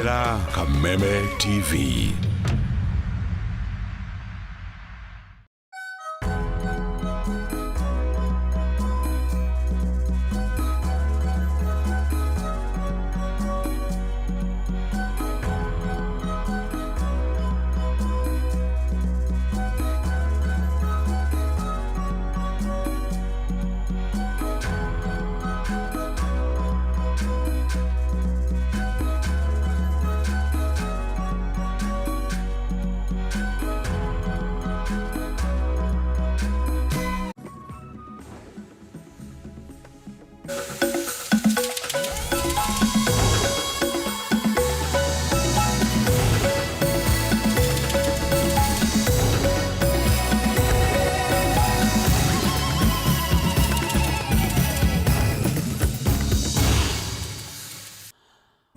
Rorera Kameme TV.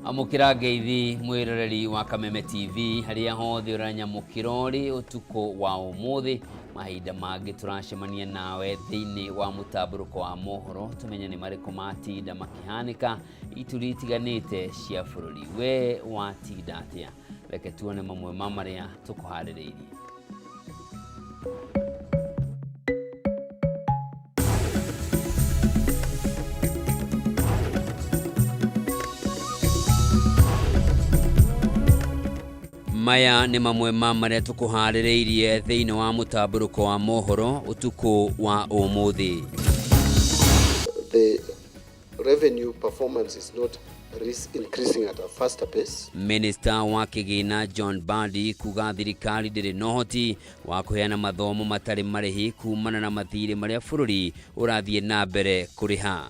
Amũkĩra ngeithi mwĩroreri wa Kameme TV harĩa hothe ũranyamũkĩra ũrĩ ũtukũ wa ũmũthĩ. Mahinda mangĩ tũracemania nawe thĩinĩ wa mũtambũrũko wa mohoro, tũmenye nĩ marĩkũ matinda makĩhanĩka ituri itiganĩte cia bũrũri. We watinda atĩa? Reke tuone mamwe ma marĩa tũkũharĩrĩirie. Maya nĩ mamwe ma marĩa tũkũharĩrĩirie thĩinĩ wa mũtambũrũko wa mohoro ũtukũ wa ũmũthĩ. The revenue performance is not increasing at a faster pace. Minister wa kĩgĩna John Mbadi kuga thirikari ndĩrĩ na ũhoti wa kũheana mathomo matarĩ marĩhi kumana na mathirĩ marĩa bũrũri ũrathiĩ na mbere kũrĩha.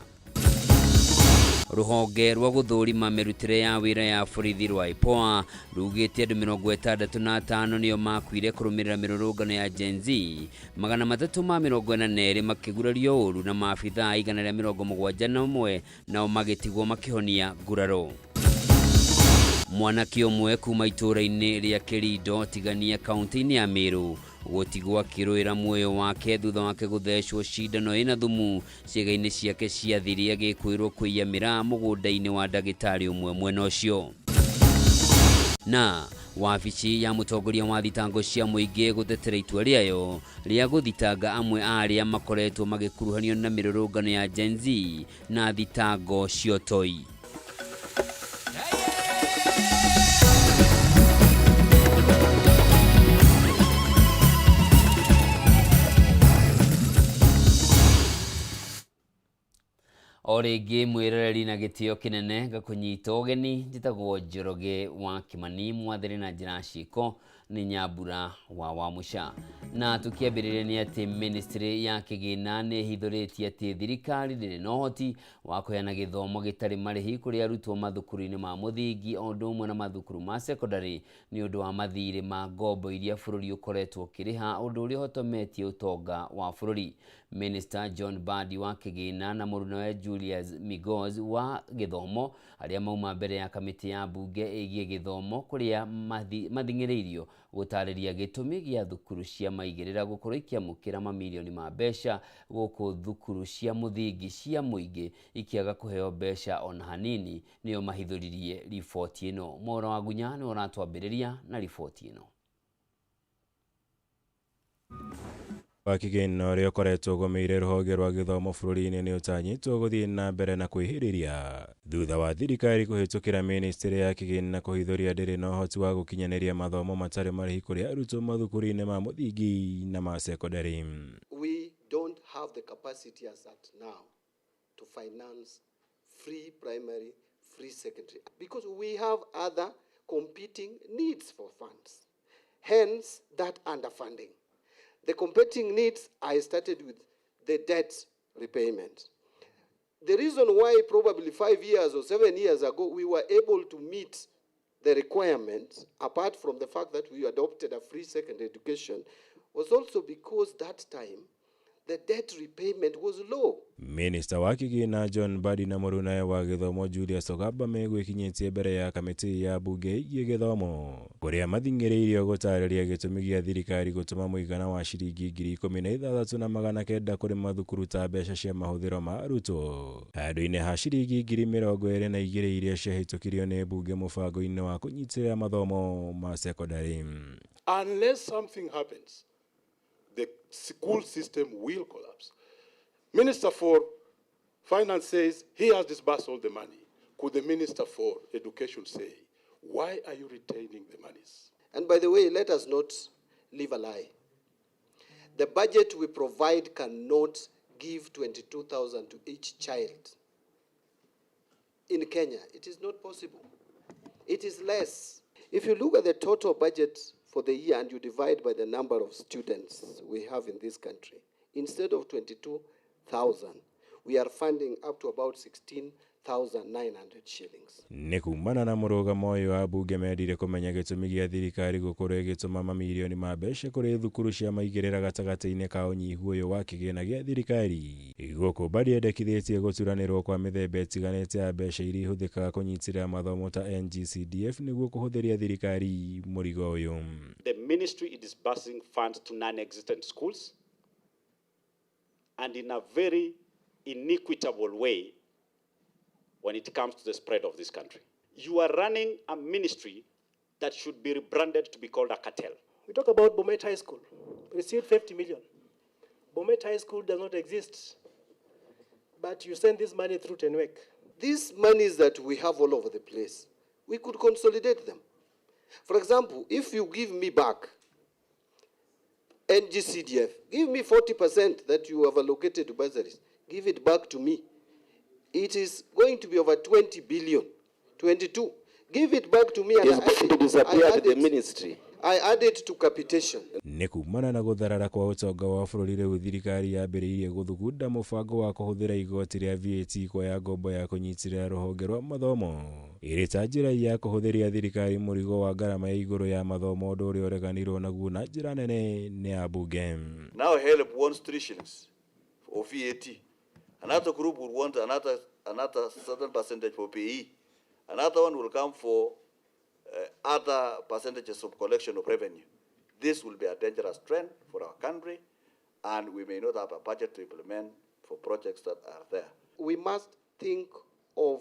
Rũhonge rwa gũthũrima mĩrutĩre ya wĩra ya borithi rwa IPOA rugĩte andũ 65 nĩo makuire kũrũmĩrĩra mĩrũrũngano ya Gen Z, 342 makĩgurario ũru na maabithaa 171 nao magĩtigwo makĩhonia nguraro. Mwanake ũmwe kuma itũũra-inĩ rĩa Kĩrindo Tigania kaunti-inĩ ya Meru gũtigwo akĩrũĩra muoyo wake thutha wake gũthecwo cindano ĩna thumu ciĩga-inĩ ciake cia thiri agĩkwĩrwo kũiya mĩraa mũgũnda-inĩ wa ndagĩtarĩ ũmwe mwena ũcio. Na wabici ya mũtongoria wa thitango cia mũingĩ gũtetera itua rĩayo rĩa gũthitanga amwe a arĩa makoretwo magĩkuruhanio na mĩrũrũngano ya Gen Z na thitango cia ũtoi. O rĩngĩ mwĩroreri na gĩtĩo kĩnene ngakũnyita ũgeni, njĩtagwo Njoroge wa Kĩmani, mwathĩrĩ na njĩra ciĩko nĩ Nyambura wa Wamũca. Na tũkĩambĩrĩria nĩ atĩ ministry ya kĩgĩna nĩ ĩhithũrĩtie atĩ thirikari ndĩrĩ na ũhoti wa kũheana gĩthomo gĩtarĩ marĩhi kũrĩ arutwo mathukuru-inĩ ma mũthingi o ũndũ ũmwe na mathukuru ma secondary nĩ ũndũ wa mathirĩ ma ngombo iria bũrũri ũkoretwo ũkĩrĩha, ũndũ ũrĩa ũhotometie ũtonga wa bũrũri. Minister John Mbadi wa kĩgĩna na mũrunawe Julius Migos wa gĩthomo arĩa mauma mbere ya kamĩtĩ ya mbunge ĩgiĩ gĩthomo kũrĩa mathing'ĩrĩirio gũtarĩria gĩtũmi gĩa thukuru cia maigĩrĩra gũkorwo ikĩamũkĩra mamirioni ma mbeca gũkũ thukuru cia mũthingi cia mũingĩ ikĩaga kũheo mbeca ona hanini, nĩo mahithũririe riboti ĩno. Mwaura wa Gunya nĩwe ũratwambĩrĩria na riboti ĩno. Wa kĩgĩna ũrĩa ũkoretwo ũgũmĩire rũhonge rwa gĩthomo bũrũri-inĩ nĩ ũtanyĩtwo gũthiĩ na mbere na kwĩhĩrĩria thutha wa thirikari kũhĩtũkĩra ministry ya kĩgĩna kũhithũria ndĩrĩ na ũhoti wa gũkinyanĩria mathomo matarĩ marĩhi kũrĩ arutwo mathukuru-inĩ ma mũthingi na ma secondary. We don't have the capacity as at now to finance free primary, free secondary, because we have other competing needs for funds. Hence, that underfunding. The competing needs, I started with the debt repayment. The reason why probably 5 years or 7 years ago we were able to meet the requirements, apart from the fact that we adopted a free secondary education, was also because that time the debt repayment was low. Minista wa kĩgĩna John Mbadi na mũrunawe wa gĩthomo Julius Ogamba megwĩkinyĩtie mbere ya kamĩtĩ ya bunge ĩgiĩ gĩthomo kũrĩa mathing'ĩrĩirio gũtarĩria gĩtũmi gĩa thirikari gũtũma mũigana wa ciringi 16,900 kũrĩ mathukuru ta mbeca cia mahũthĩro ma arutwo handũ-inĩ ha ciringi 22,000 iria ciahĩtũkirio nĩ bunge mũbango-inĩ wa kũnyitĩrĩra mathomo ma sekondarĩ. Unless something happens, the school system will collapse. Minister for Finance says he has disbursed all the money. Could the Minister for Education say, why are you retaining the monies? And by the way, let us not live a lie. The budget we provide cannot give 22,000 to each child. In Kenya, it is not possible. It is less. If you look at the total budget for the year and you divide by the number of students we have in this country, instead of 22,000, we are funding up to about 16,900 shillings. Nĩ kumana na mũrũgamo ũyũ wa bunge mendire kũmenya gĩtũmi gĩa thirikari gũkorwo ĩgĩtũma mamirioni ma mbeca kũrĩ thukuru cia maigĩrĩra gatagatĩ-inĩ ka ũnyihu ũyũ wa kĩgĩna gĩa thirikari. Gũkũ Mbadi endekithĩtie gũturanĩrwo kwa mĩthemba ĩtiganĩte ya mbeca iria ihũthĩkaga kũnyitĩrĩra mathomo ta NGCDF nĩguo kũhũthĩria thirikari mũrigo ũyũ. The ministry is disbursing funds to non-existent schools and in a very inequitable way when it comes to the spread of this country. You are running a ministry that should be rebranded to be called a cartel. We talk about Bomet High School, received 50 million. Bomet High School does not exist, but you send this money through Tenwek. These monies that we have all over the place, we could consolidate them. For example, if you give me back NGCDF, give me 40% that you have allocated to bursaries, give it back to me. It is going to be over 20 billion, 22. Give it back to me and It's going to disappear I to add the it, ministry. I add it to capitation. Nĩ kumana na gũtharara kwa ũtonga wa bũrũri rĩu thirikari yambĩrĩirie gũthugunda mũbango wa kũhũthĩra igoti rĩa VAT kuoya ngombo ya kũnyitĩrĩra rũhonge rwa mathomo ĩrĩ ta njĩra ya kũhũthĩria thirikari mũrigo wa ngarama ya igũrũ ya mathomo ũndũ ũrĩa ũreganirwo naguo na njĩra nene nĩ ambunge. Now HELB wants 3 shillings for VAT. Another group will want another certain percentage for PE. Another one will come for other percentages of collection of revenue. This will be a dangerous trend for our country, and we may not have a budget to implement for projects that are there. We must think of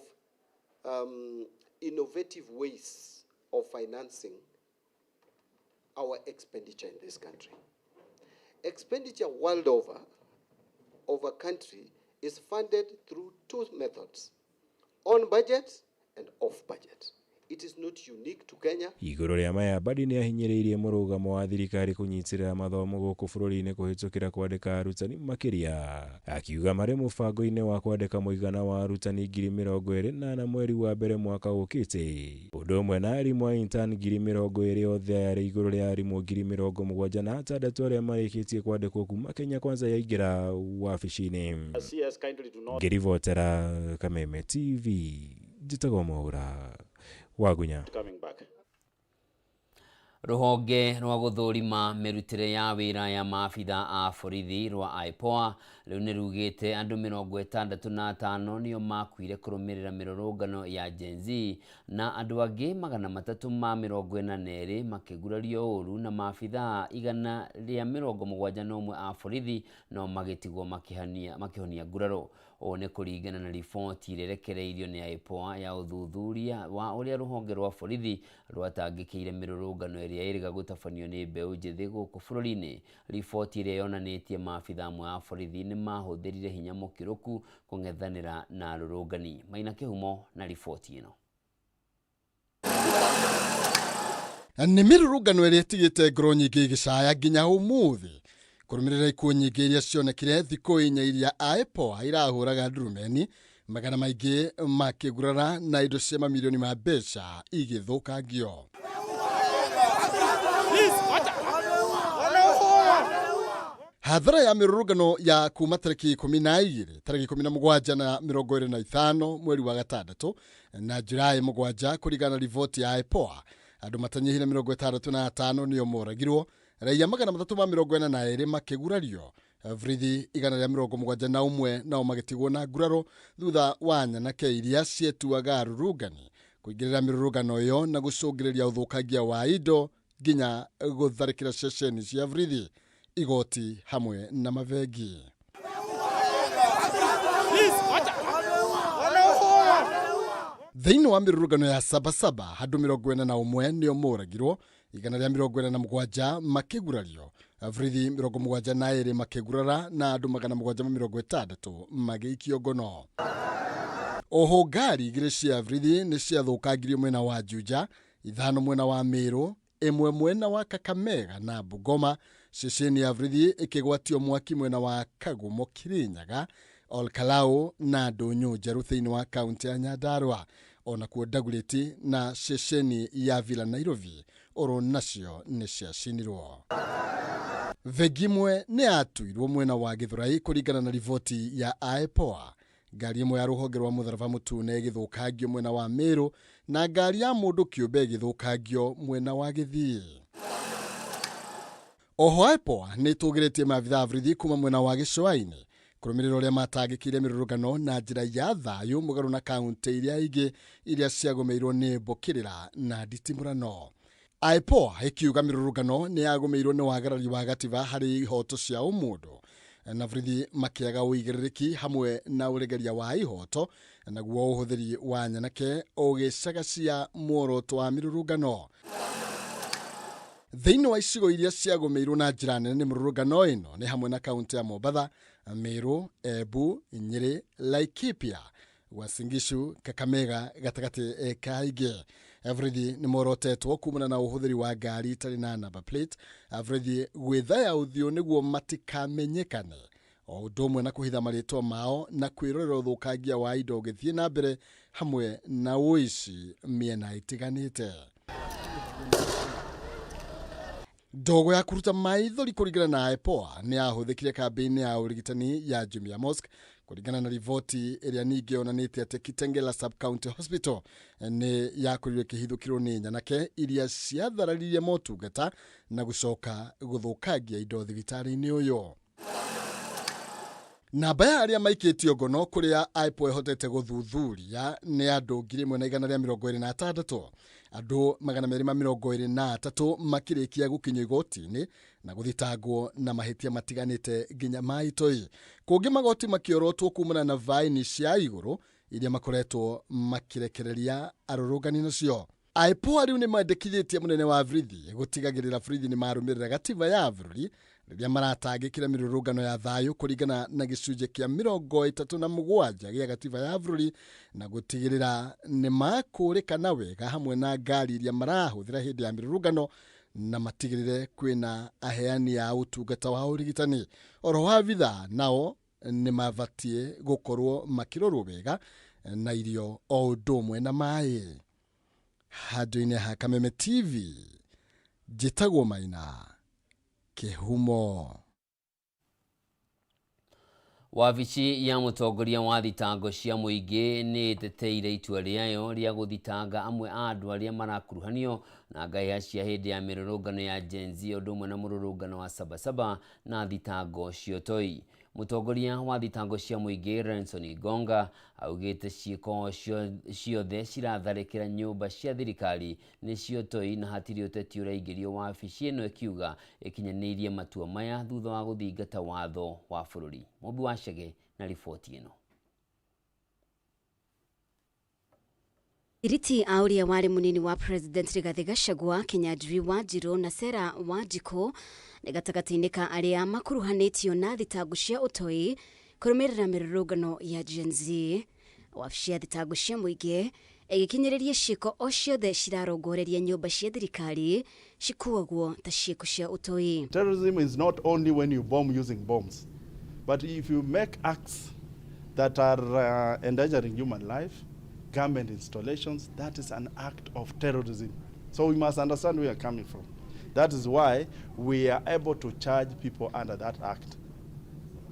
innovative ways of financing our expenditure in this country. Expenditure world over of a country is funded through two methods, on budget and off budget. It is not unique to Kenya. Igũrũ rĩa maya Mbadi nĩ ahinyĩrĩirie mũrũgamo wa thirikari kũnyitĩrĩra mathomo gũkũ bũrũri-inĩ kũhĩtũkĩra kwandĩka arutani makĩria, akiuga marĩ mũbango-inĩ wa kwandĩka mũigana wa arutani 24,000 mweri wa mbere mwaka ũkĩte, ũndũ ũmwe na arimũ a intern 20,000 othe aya arĩ igũrũ rĩa arimũ 76,000 arĩa marĩkĩtie kwandĩkwo kuma Kenya Kwanza yaingĩra wabici-inĩ. CS kindly do not Ngĩribotera Kameme TV, njĩtagwo Mwaura Wagunya. Coming back. Rũhonge rwa gũthũrima mĩrutĩre ya wĩra ya maabitha a borithi rwa IPOA rĩu nĩ rugĩte andũ 65 nĩo makuire kũrũmĩrĩra mĩrũrũngano ya Gen Z na andũ angĩ 342 makĩgurario ũru na maabitha 171 a borithi no magĩtigwo makĩhonia nguraro. Ũũ nĩ kũringana na riboti ĩrĩa ĩrekereirio nĩ IPOA ya ũthuthuria wa ũrĩa rũhonge rwa borithi rwatangĩkĩire mĩrũrũngano ĩrĩa ĩrĩga gũtabanio nĩ mbeũ njĩthĩ gũkũ bũrũri-inĩ. Riboti ĩrĩa yonanĩtie maabitha amwe a borithi nĩ mahũthĩrire hinya mũkĩrũku kũng'ethanĩra na arũrũngani. Maina Kĩhumo na riboti ĩno. Nĩ mĩrũrũngano ĩrĩa ĩtigĩte ngoro nyingĩ igĩcaya nginya ũmũthĩ kũrũmĩrĩra ikuũ nyingĩ iria cionekire thikũ inya iria IPOA irahũraga ndurumeni magana maingĩ makĩgurara na indo cia mamirioni ma mbeca igĩthũkangio. Hathara ya mĩrũrũngano ya kuma tarĩki 12 tarĩki 17 na 25 mweri wa gatandatũ na Julai 7 kũringana na riboti ya IPOA andũ matanyihire 65 nĩo moragirwo raia 342 makĩgurario Borithi 171 nao magĩtigwo na nguraro thutha wa nyanake iria cietuaga arũrũngani kũingĩrĩra mĩrũrũngano ĩyo na gũcũngĩrĩria ũthũkangia wa indo nginya gũtharĩkĩra ceceni cia borithi, igoti hamwe na mabengi. Thĩinĩ wa mĩrũrũngano ya Sabasaba andũ 41 nĩo moragirwo, 147 makĩgurario, borithi 72 makĩgurara na andũ 760 magĩikio ngono. Oho ngari 2 cia borithi nĩ ciathũkangirio mwena wa Juja, 5 mwena wa Meru, 1 mwena wa Kakamega na Bungoma. Ceceni ya borithi ĩkĩgwatio mwaki mwena wa Kagumo, Kirinyaga, Olkalau na Ndũnyũ Njerũ thĩinĩ wa kaunti ya Nyandarua. Onakuo Dagoretti na ceceni ya Villa Nairobi oro nacio nĩ ciacinirwo. Bengi ĩmwe nĩ yatuirwo mwena wa Githurai kũringana na riboti ya IPOA. Ngari ĩmwe ya rũhonge rwa mũtharaba mũtune ĩgĩthũkangio mwena wa Meru na ngari ya mũndũ kĩũmbe ĩgĩthũkangio mwena wa Gĩthii. Oho IPOA nĩ ĩtũgĩrĩtie maabithaa a borithi kuma mwena wa Gĩcũa-inĩ kũrũmĩrĩra ũrĩa matangĩkĩire mĩrũrũngano na njĩra ya thayũ mũgarũ na kaunti iria ingĩ iria ciagũmĩirwo nĩ mbũkĩrĩra na nditimũrano. IPOA ĩkiuga mĩrũrũngano nĩ yagũmĩirwo nĩ wagarari wa gatiba harĩ ihoto cia ũmũndũ na borithi makĩaga ũigĩrĩrĩki hamwe na ũregeria wa ihoto, naguo ũhũthĩri wa nyanake ũgĩcagacia muoroto wa mĩrũrũngano. Thĩinĩ wa icigo iria ciagũmĩirwo na njĩra nene nĩ mĩrũrũngano ĩno nĩ hamwe na kaunti ya Mombatha, Meru, Embu, Nyĩrĩ, Laikipia, Uasin Gishu, Kakamega gatagatĩ ka ingĩ. Borithi nĩ morotetwo kumana na ũhũthĩri wa ngari itarĩ na number plate, borithi gwĩthaya ũthiũ nĩguo matikamenyekane, o ũndũ ũmwe na kũhitha marĩtwa mao na kwĩrorera ũthũkangia wa indo ũgĩthiĩ na mbere hamwe na ũici mĩena ĩtiganĩte. Ndogo ya kũruta maithori kũringana na IPOA nĩ yahũthĩkire kambĩ-inĩ ya ũrigitani ya Jumia Mosque kũringana na riboti ĩrĩa ningĩ yonanĩtie atĩ Kitengela Sub-County Hospital nĩ yakorirwo ĩkĩhithũkĩrwo nĩ nyanake iria ciathararirie motungata na gũcoka gũthũkangia indo thibitarĩ-inĩ ũyũ. Namba ya arĩa maikĩtio ngono kũrĩa IPOA ĩhotete gũthuthuria nĩ andũ 1126, andũ 223 makĩrĩkia gũkinyio igoti-inĩ na gũthitangwo na mahĩtia matiganĩte nginya ma itoi. Kũngĩ magoti makĩorotwo kumana na vaini cia igũrũ iria makoretwo makĩrekereria arũrũngani nacio. IPOA rĩu nĩ mandĩkithĩtie mũnene wa borithi gũtigagĩrĩra borithi nĩ marũmĩrĩra gatiba ya bũrũri rĩrĩa maratangĩkĩra mĩrũrũngano ya thayũ kũringana na gĩcunjĩ kĩa 37 gĩa gatiba ya bũrũri na gũtigĩrĩra nĩ makũrĩkana wega hamwe na ngari iria marahũthĩra hĩndĩ ya mĩrũrũngano na matigĩrĩre kwĩna aheani a ũtungata wa ũrigitani. Oro abithaa nao nĩ mabatiĩ gũkorwo makĩrorwo wega na irio o ũndũ ũmwe na maĩ. Handũ-inĩ ha Kameme TV, njĩtagwo Maina Kĩhumo. Wabici ya mũtongoria wa thitango cia mũingĩ nĩ ĩteteire itua rĩayo rĩa gũthitanga amwe a andũ arĩa marakuruhanio na ngahĩha cia hĩndĩ ya mĩrũrũngano ya Gen Z ũndũ ũmwe na mũrũrũngano wa Sabasaba na thitango cia ũtoi. Mũtongoria wa thitango cia mũingĩ Renson Gonga augĩte ciĩko ciothe ciratharĩkĩra nyũmba cia thirikari nĩ cia ũtoi na hatirĩ ũteti ũraingĩrio wabici ĩno ĩkiuga ĩkinyanĩirie matua maya thutha wa gũthingata watho wa bũrũri. Mũmbi wa Chege na riboti ĩno. Iriti a ũrĩa warĩ mũnini wa President Rigathĩ Gachagua, Kinyanjui Wanjiru na Sarah Wanjikũ nĩ gatagatĩ-inĩ ka arĩa makuruhanĩtio na thitango cia ũtoi kũrũmĩrĩra mĩrũrũngano ya Gen Z. Wabici ya thitango cia mũingĩ ĩgĩkinyĩrĩria ciĩko o ciothe cirarongoreria nyũmba cia thirikari cikuagwo ta ciĩko cia ũtoi. Terrorism is not only when you bomb using bombs, but if you make acts that are endangering human life, government installations, that is an act of terrorism. So we must understand where we are coming from. That is why we are able to charge people under that act.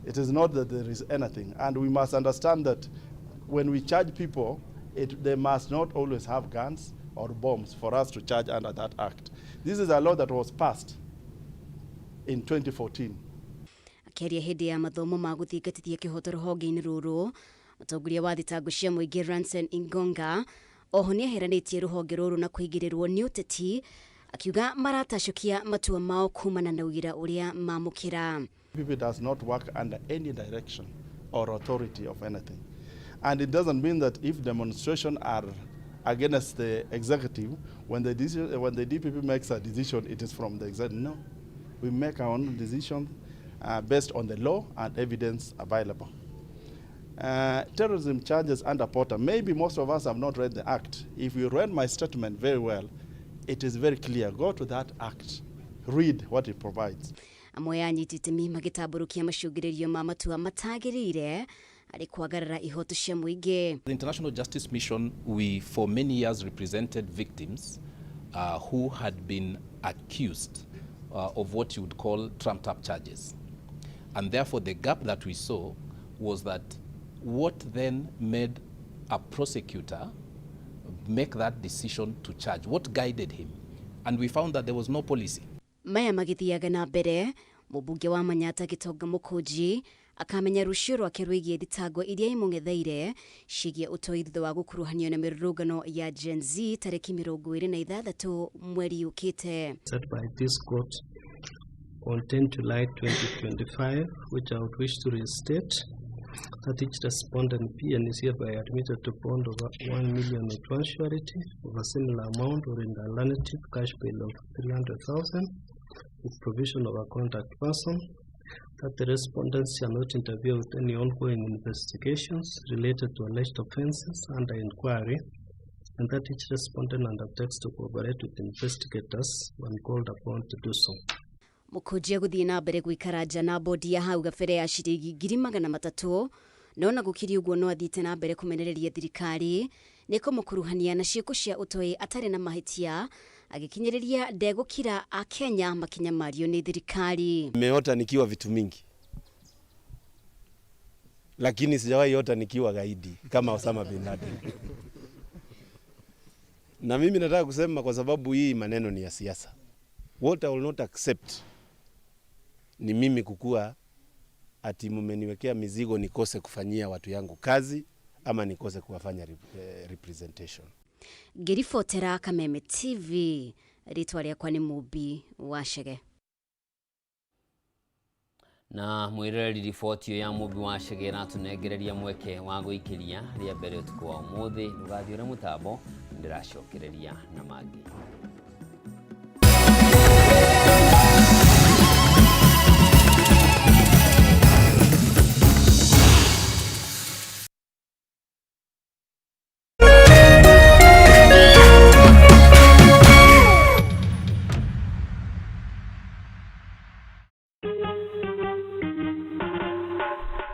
It is not that there is anything. And we must understand that when we charge people, they must not always have guns or bombs for us to charge under that act. This is a law that was passed in 2014. Akĩaria hĩndĩ ya mathomo ma gũthingatithia kĩhoto rũhonge-inĩ rũrũ, mũtongoria wa thitango cia mũingĩ Ranson Ingonga oho nĩeheranĩtie rũhonge rũrũ na kũingĩrĩrwo nĩ ũteti, akiuga maratacũkia matua mao kumana na ũira ũrĩa mamũkĩra. DPP does not work under any direction or authority of anything. And it doesn't mean that if demonstrations are against the executive, when the DPP makes a decision, it is from the executive. No, we make our own decision based on the law and evidence available. Terrorism charges under POTA, maybe most of us have not read the act. If you read my statement very well, it is very clear. Go to that act, read what it provides. Amwe anyiti itemi magĩtambũrũkia macũngĩrĩrio ma matua matagĩrĩire harĩ kwagarara ihoto cia mũingĩ. The International Justice Mission, we for many years represented victims who had been accused of what you would call trumped up charges. And therefore the gap that we saw was that what then made a prosecutor make that decision to charge? What guided him? And we found that there was no policy. Maya magĩthiaga na mbere, mũmbunge wa Manyatta Gĩtonga Mũkũnji akamenya rũciũ rwake rwĩgiĩ thitango iria imũng'etheire ciĩgiĩ ũtoi thutha wa gũkuruhanio na mĩrũrũngano ya Gen Z tarĩki 26 mweri ũkĩte. Set by this court on 10 July 2025, which I would wish to restate, that each respondent PN is hereby admitted to bond over 1 million with one surety of a similar amount or in the alternative cash bail of 300,000 with provision of a contact person, that the respondents shall not interfere with any ongoing investigations related to alleged offences under inquiry, and that each respondent undertakes to cooperate with investigators when called upon to do so. Mũkũnji agũthiĩ na mbere gũikara nja na bodi ya hau gabere ya ciringi 300,000, no na gũkĩrĩ ũguo no athiĩte na mbere kũmenereria thirikari nĩ kũmũkuruhania na ciĩko cia ũtoi atarĩ na mahĩtia, agĩkinyĩrĩria ndegũkira Akenya makinyamario nĩ thirikari. Nimeota nikiwa vitu mingi, lakini sijawahi ota nikiwa gaidi kama Osama bin Laden. Na mimi nataka kusema, kwa sababu hii maneno ni ya siasa, what I will not accept ni mimi kukua ati mmeniwekea mizigo nikose kufanyia watu yangu kazi ama nikose kuwafanya representation. Ngĩribotera Kameme TV, rĩtwa rĩakwa nĩ Mũmbi wa Chege. Na mwĩroreri, riboti ya Mũmbi wa Chege ĩratũnengereria mweke wa gũikĩria rĩa mbere ũtukũ wa ũmũthĩ. Ndũgathiũre mũtambo, ndĩracokereria na mangĩ.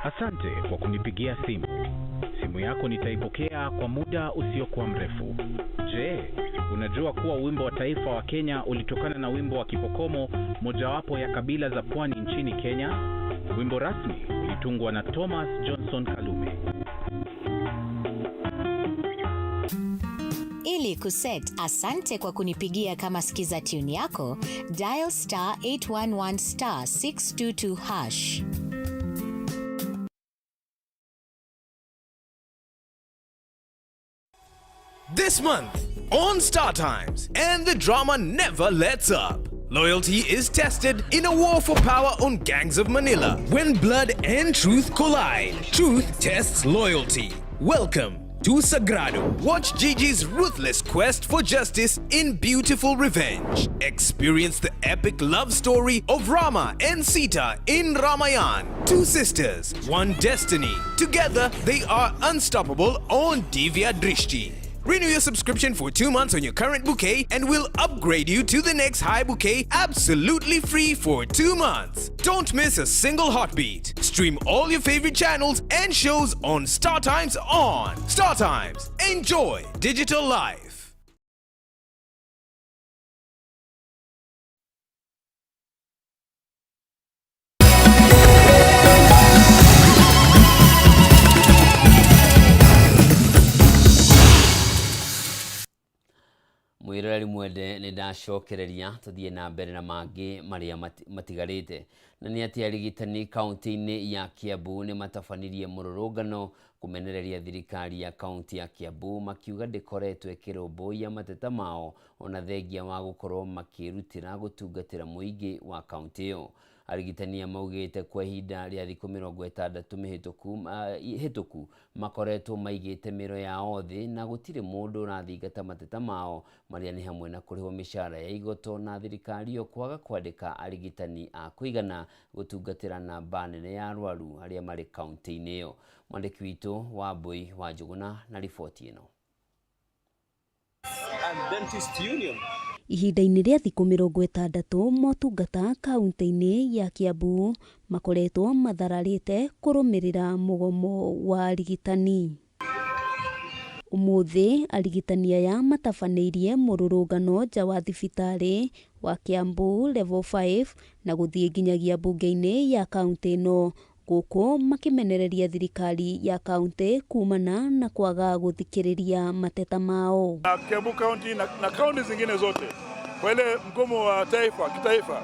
Asante kwa kunipigia simu. Simu yako nitaipokea kwa muda usiokuwa mrefu. Je, unajua kuwa wimbo wa taifa wa Kenya ulitokana na wimbo wa Kipokomo, mojawapo ya kabila za pwani nchini Kenya? Wimbo rasmi ulitungwa na Thomas Johnson Kalume. Ili kuset asante kwa kunipigia kama skiza tune yako, dial star 811 star 622 hash. This month on Star Times, and the drama never lets up. Loyalty is tested in a war for power on Gangs of Manila. When blood and truth collide, truth tests loyalty. Welcome to Sagrado. Watch Gigi's ruthless quest for justice in Beautiful Revenge. Experience the epic love story of Rama and Sita in Ramayan. Two sisters, one destiny. Together, they are unstoppable on Divya Drishti. Renew your subscription for 2 months on your current bouquet and we'll upgrade you to the next high bouquet absolutely free for 2 months. Don't miss a single heartbeat. Stream all your favorite channels and shows on Star Times On. Star Times. Enjoy digital life. Mwĩroreri Mwĩroreri mwende, nĩ ndacokereria tũthiĩ na mbere na mangĩ marĩa matigarĩte, na nĩ atĩ arigitani kaunti-inĩ ya Kiambu nĩ matabanirie mũrũrũngano kũmenereria thirikari ya kaunti ya Kiambu, makiuga ndĩkoretwo ĩkĩrũmbũiya mateta mao ona thengia wa gũkorwo makĩrutĩra gũtungatĩra mũingĩ wa kaunti ĩyo. Arigitani aya maugĩte kwa ihinda rĩa thikũ 60 mĩhĩtũku makoretwo maigĩte mĩro yao thĩ na gũtirĩ mũndũ ũrathingata mateta mao, marĩa nĩ hamwe na kũrĩhwo mĩcara ya igoto na thirikari ĩyo kwaga kwandĩka arigitani a kũigana gũtungatĩra namba nene ya arwaru arĩa marĩ kaunti-inĩ ĩyo. Mwandĩki witũ Wambui wa Njũgũna na riboti ĩno. And Dentist Union. Ihinda-inĩ rĩa thikũ 60, motungata kaunti-inĩ ya Kiambu makoretwo mathararĩte kũrũmĩrĩra mũgomo wa arigitani. Ũmũthĩ arigitani aya matabanĩirie mũrũrũngano nja wa thibitarĩ wa Kiambu Level 5 na gũthiĩ nginyagia mbunge-inĩ ya kaunti ĩno, gũkũ makĩmenereria thirikari ya kaunti kumana na kwaga gũthikĩrĩria mateta mao. Na Kiambu County na kaunti zingine zote kwa ile mgomo wa taifa kitaifa,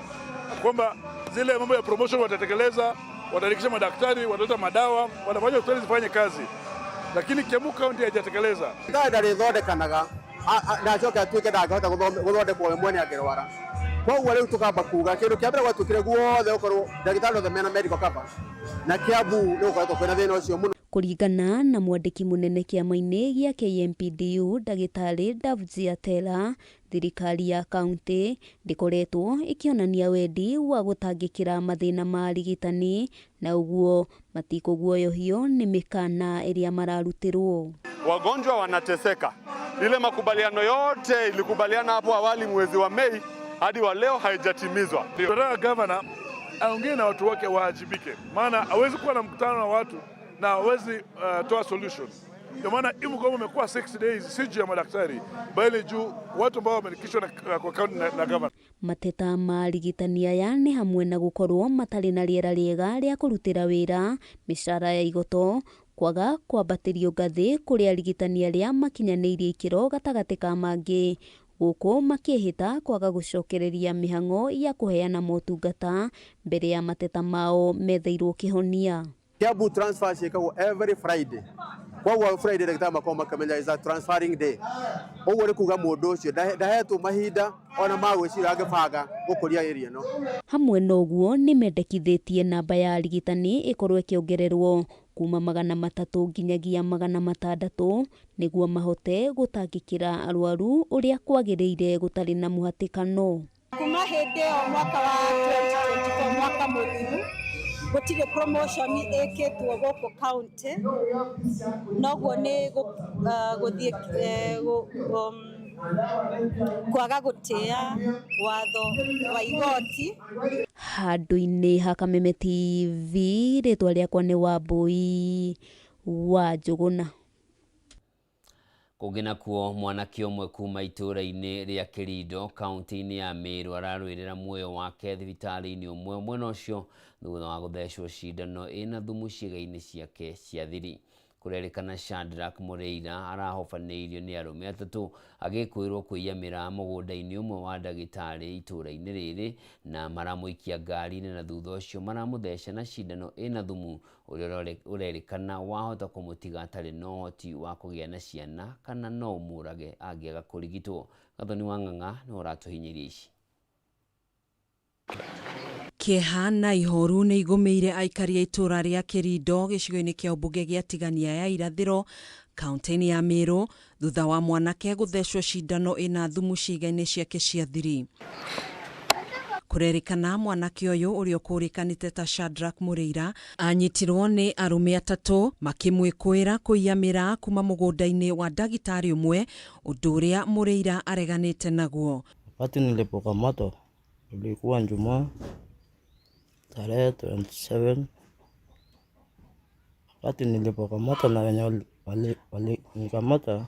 kwamba zile mambo ya promotion watatekeleza, wataandikisha madaktari, wataleta madawa, watafanya hospitali zifanye kazi, lakini Kiambu County haijatekeleza. Ndarĩthondekanaga na acoke atuĩke ndangĩhota gũthondekwo we mwene angĩrwara. Koguo rĩu tũkamba kuga kĩndũ kĩa mbere gwatuĩkire guothe gũkorwo ndagĩtarĩ othe mena medical cover, na Kiambu nĩ gũkoretwo kwĩna thĩna ũcio mũno. Kũringana na mwandĩki mũnene kĩama-inĩ gĩa KMPDU, ndagĩtarĩ Davji Atela, thirikari ya kaunti ndĩkoretwo ĩkĩonania wendi wa gũtangĩkĩra mathĩna ma arigitani, na ũguo matikũguoyohio nĩ mĩkana ĩrĩa mararutĩrwo. Wagonjwa wanateseka. Ile makubaliano yote ilikubaliana hapo awali mwezi wa Mei hadi wa leo haijatimizwa. Tunataka gavana aongee na watu wake waajibike, maana hawezi kuwa na mkutano na watu na hawezi toa solution. Ndio maana hii mgomo umekuwa 6 days, si juu ya madaktari bali juu watu ambao wameandikishwa kwa county na governor. Mateta ma arigitani aya nĩ hamwe na gũkorwo matarĩ na rĩera rĩega rĩa kũrutĩra wĩra, mĩcara ya igoto, kwaga kwambatĩrio ngathĩ kũrĩ arigitani arĩa makinyanĩirie ikĩro gatagatĩ ka mangĩ, gũkũ makĩhĩta kwaga gũcokereria mĩhang'o ya kũheana motungata mbere ya mateta mao metheirwo kĩhonia. Kiambu transfer ciĩkagwo every Friday. Koguo Friday ndagĩtarĩ makoragwo makĩmenya is a transferring day. Ũguo nĩ kuga mũndũ ũcio ndahetwo mahinda ona ma gwĩciria angĩbanga gũkũria area ĩno. Hamwe na ũguo nĩ mendekithĩtie namba ya arigitani ĩkorwo ĩkĩongererwo kuma 300 nginyagia 600 nĩguo mahote gũtangĩkĩra arwaru ũrĩa kwagĩrĩire gũtarĩ na mũhatĩkano. Kuma hĩndĩ ĩyo mwaka wa 2024, mwaka mũthiru, gũtirĩ promotion ĩkĩtwo gũkũ county, noguo nĩ gũthiĩ kwaga gũtĩa watho wa igoti. Handũ-inĩ ha Kameme TV, rĩtwa rĩakwa nĩ Wambui wa Njũgũna. Kũngĩ nakuo, mwanake ũmwe kuma itũũra-inĩ rĩa Kĩrindo kaunti-inĩ ya Meru ararũĩrĩra muoyo wake thibitarĩ-inĩ ũmwe mwena ũcio thutha wa gũthecwo cindano ĩna thumu ciĩga-inĩ ciake cia thiri. Kũrerĩkana Shadrack Mũrĩira arahobanĩirio nĩ arũme atatũ agĩkwĩrwo kũiya mĩraa mũgũnda-inĩ ũmwe wa ndagĩtarĩ itũũra-inĩ rĩrĩ, na maramũikia ngari-inĩ na thutha ũcio maramũtheca na cindano ĩna thumu ũrĩa ũrerĩkana wahota kũmũtiga atarĩ na ũhoti wa kũgĩa na ciana kana no ũmũrage angĩaga kũrigitwo. Gathoni wa Ng'ang'a nĩwe ũratũhinyĩria ici. Kĩeha na ihoru nĩ igũmĩire aikari a itũũra rĩa Kĩrindo gĩcigo-inĩ kĩa ũmbunge gĩa Tigania ya Irathĩro kaunti-inĩ ya Meru thutha wa mwanake gũthecwo cindano ĩna thumu ciĩga-inĩ ciake cia thiri. Kũrerĩkana mwanake ũyũ ũrĩa ũkũrĩkanĩte ta Shadrack Mũrĩira anyitirwo nĩ arũme atatũ makĩmwĩkũĩra kũiya mĩraa kuma mũgũnda-inĩ wa ndagĩtarĩ ũmwe, ũndũ ũrĩa Mũrĩira areganĩte naguo. Wakati nilipokamatwa ilikuwa Jumaa tarehe 27. Wakati nilipokamatwa na wenye walinikamata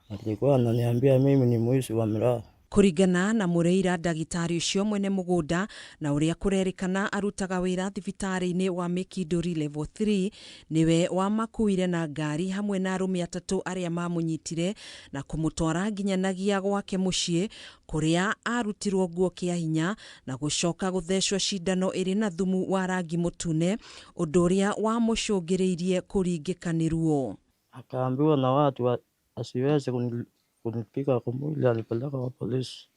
walikuwa wananiambia mimi ni mwizi wa miraa. Kũringana na Mũrĩira, ndagĩtarĩ ũcio mwene mũgũnda na ũrĩa kũrerĩkana arutaga wĩra thibitarĩ-inĩ wa Mĩkindũri Level 3 nĩwe wamakuire na ngari hamwe na arũme atatũ arĩa mamũnyitire na kũmũtwara nginyanagia gwake mũciĩ kũrĩa arutirwo nguo kĩa hinya na gũcoka gũthecwo cindano ĩrĩ na thumu wa rangi mũtune, ũndũ ũrĩa wamũcũngĩrĩirie kũringĩka nĩ ruo. Akaambiwa na watu asiweze kunipiga kwa mwili, alipeleka kwa polisi.